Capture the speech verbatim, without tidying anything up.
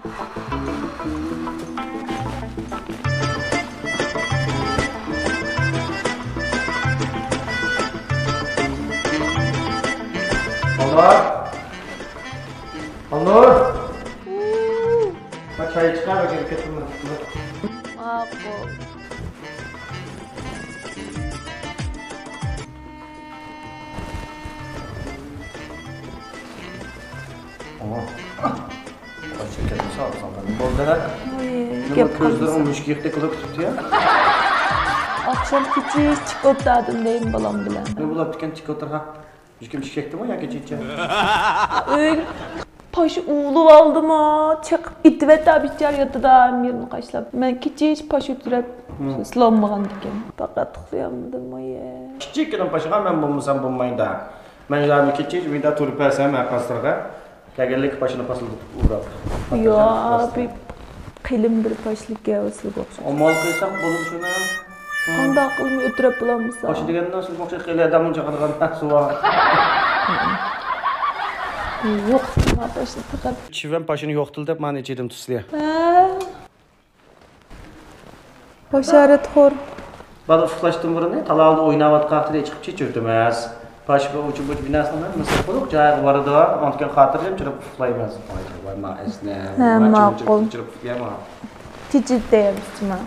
ئالنۇر! ئالنۇر! ھە، چاي چىقار، بەك كەتمە. ماقۇل. ئاڭا. قايچىلىك كەتمىسە ئالساڭ، بولدى ھە. ۋاي، نېمە گەپ كۆزلىرىڭ قىلمىسا. مۈشۈكتەك قىلىپ تۇتۇپتۇ يا؟ ئاخشام كېچە چىكوتادىن دەيمەن بالام بىلەن. نېمە بولۇپتىكەن چىكوتىغا؟ مۈشۈككە مۈشۈك تەگدىمۇ يا كېچىچە؟ ئۆيگە پاشا ئۇۋۇلۇپ ئالدىمۇ؟ چېقىپ ئېتىۋەتتى بىچارە ياتىدا ھەممە يېرىنى قاچىلاپ. مەن كېچىچە پاشا ئۆتۈرەپ، ھىم. سىلانمىغان ئىكەن. پەقەت ئۇخلىيالمىدىم، ئايە. كىچىككىنە پاشىغا مەن بولمىسام بولمايدۇ. مەن يەنە كېچىچە ئۆيدە تۇرۇپ بەرسەم ھەر قايسىلىرىغا. كەلگەنلىككە پاشىنى پاسىلدىتىپ ئۇراپ. يا، بىر قېلىن بىر پاشىلىك گەۋدىسىگە ئوخشاش. ئامال قىلساق بولىدۇ شۇنى. قانداق قىلىمەن ئۆتۈرەپ بولالمىسام؟ پاشا دېگەندە سىزگە ئوخشاش خېلى ئادەمنى چاقىدىغان نەرسە بار. يوق، ما پاشىنى پەقەت. چىۋەن پاشىنى يوقىتىل دەپ مانا ئىچىدىم تۇسلى. ھە. باشارەتخور. بالا ئۇخلاشتىن بۇرۇن تالادا ئويناۋاتقان ۋاقتىدا چىقىپ چېچىۋېتىمىز. پاشا بۇ ئۇچۇ بۇچۇ بىناسىنىڭ ھەممىسى قۇرۇق جايىغا بارىدۇ. ئۇنىڭدىن كېيىن خاتىرجەم چىرىپ ئۇخلايمىز. ۋاي، ۋاي، ما ئەسنە. ھە، ما چىرىپ، ماقۇل. چىرىپ، چىرىپ ئۇخلىيالماڭ. تىجىدەيمىز، ما.